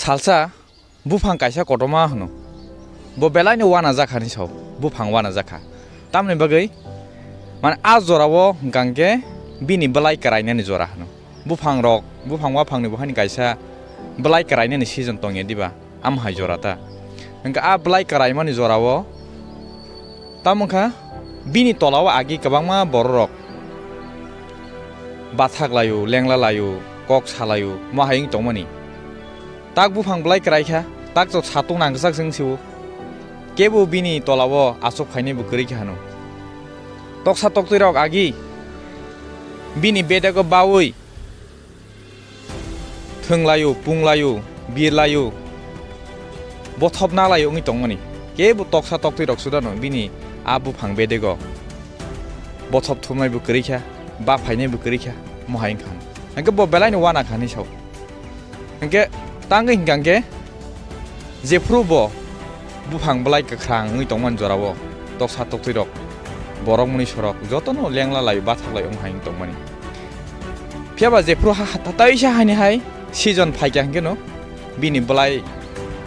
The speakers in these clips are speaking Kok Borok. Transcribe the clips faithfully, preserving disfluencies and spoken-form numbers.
Salsa buphang kaisa kotorma hwno. Bo belaino uanajak kha hinwi sao, buphang uanajak kha. Tamoni bagwi, mane, a jorao hwnkha hwnkhe bini belai kwrainani jora hwno. Buphangrok, buphang uaphangni bo haino kaisa belai kwrainani season tongya diba? Amhai jora ta. Hwnkhe a belai kwraimani jorao tamo wngkha bini tolao agi kwbangma bororok bathak laio, lengla laio, kok salaio, mohai wng tongmani. Tak buphang belai kwrai kha, tak to satung nangkukjak se wng sio. Kebo bini tolao aswk phainai bo kwrwi kha hwno. Toksa toktwirok agi bini bedego baui thwnglaio, punglaio, birlaio, bothop nalaio wngwi tongmani. Kebo toksa toktwirok sudano bini a buphang bedego bothop thumnai bo kwrwi kha, ba phainai bo kwrwi kha, mohai wngkha. Hwnkhe bo belaino uana kha hinwi sao. Hwnkhe tangwi hwnkha hwnkhe jephru bo buphang belai kwkhrang wngwi tongmani jorao toksa toktwirok, borok mwnwi sorok jotono lengla lai bathak lai wng hai wng tongmani. Phiyaba jephru ha, ha, taisa haini hai season phaikha hwnkhe no bini belai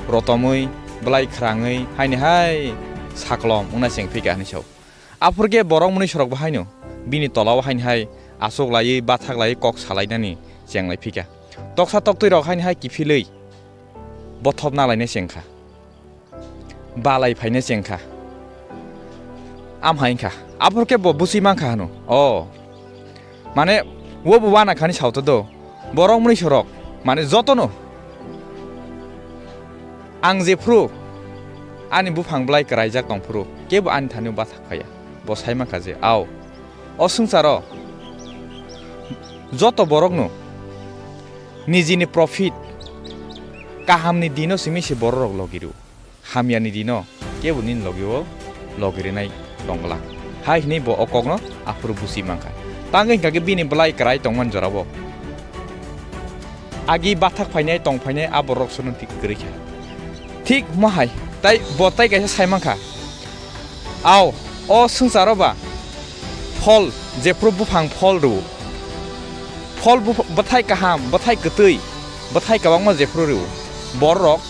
rotomwi, belai khrangwi haini hai saklom wngna chengphikha hinwi sao. Aphurkhe borok mwnwi sorok bo haino bini tolao haini hai aswk laiwi bathak laiwi kok salainani chenglai phikha. Toksa toktwirok haini hai kiphilwi bothop nalaina chengkha, balai phaina chengkha. Amhai wngkha, aphurkhe bo busi mankha hwno. O, mane, obo uana khani saoto do, borok mwnwi sorok, mane, jotono. Ang jephru ani buphang belai kwraijak tongphuru, kebo ani thani bathak phaiya. Bo sai mankha je, ao, o swngcharo joto borokno nijini profit, kahamni dino simi se bororok logi rw. Hamyani dino kebo nini logio logi rwnai tong glak. Hai hwnwi bo o kokno aphuru buchi mankha. Tangwi hwnkha khe bini belai kwrai tongmani jorao agi bathak phainai tong phainai a borok sono thik kwrwi kha. Thik mohai tai bo tai kaisa sai mankha. Ao, o swngcharo ba phol, jephru buphang phol rw. Phol buph-, bwthai kaham, bwthai kwtwi, bwthai kwbangma jephru rw. Borok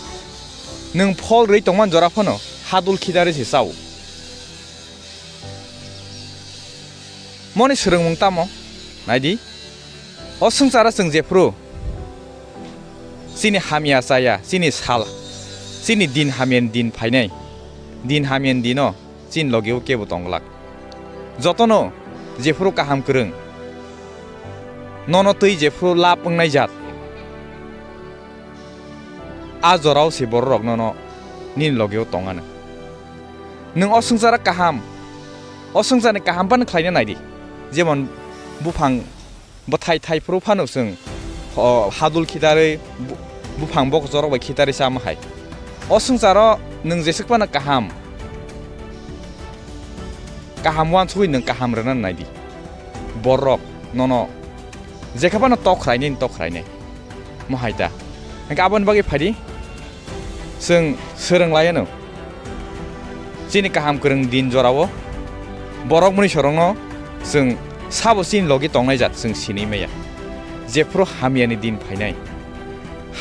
nwng phol rwi tongmani jora phano hadul khidarwi se chao. Moni swrwngmung tamo? Naidi. O swngcharo chwng jephru chini hamya chaya, chini sal, chini din hamyani din phainai, din hamyani dino chini logio kebo tong glak. Jotono jephru kaham kwrwng, nono twi jephru lab wngnai jat, a jorao se bororok nono nini logio tong anw. Nwng o swngcharo kaham, o swngcharni kaham phano khlaina naidi. Jemon buphang bwthai thai phuru phano chwng, o, hadul khitarwi bu-, buphang bokochorok bai khitarwi chama hai. O swngcharo nwng jeswk phano kaham, kaham uansugwi nwng kaham rwna naidi. Borok nono jekha phano tok khwrainai, tok khwrainai. Mohai ta. Hwnkhe aboni bagwi phaidi, chwng swrwng lai anw. Chini kaham kwrwng din jorao borok mwnwi sorokno chwng sabo chini logi tongnai jat chwng sinwi maya. Jephru hamyani din phainai,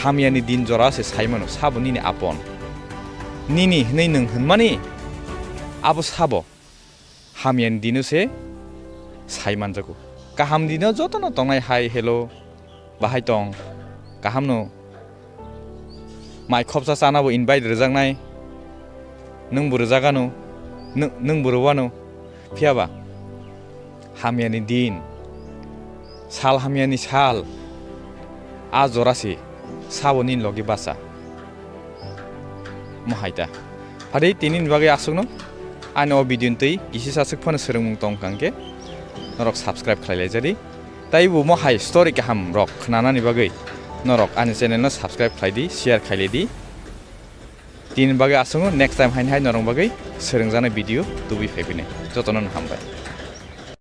hamyani din jora se sai mano sabo nini apon. Nini hwnwi nwng hwnmani abo sabo hamyani dino se sai manjago. Kaham dino jotono tongnai hai hello, bahai tong, kahamno mai khopsa chana bo invite rwjaknai, nwng bo rwjak anw, nwng, nwng bo rw anw, phiya ba hamyani din, sal hamyani sal, a jora se sabo nini logi bacha. Mohai ta. Phadi tini ni bagwi aswkno. Ani o video ni twi kisi saswk phano swrwngmung tong kha hwnkhe norok subscribe khlai lai jadi. Tai bo mohai story kaham rok khnanani bagwi norok ani channel no subscribe khlai di, share khlai lai di. Tini bagwi aswkno, next time haini hai norok bagwi swrwngjaknai video tubui phai bini. Jotono no hambai.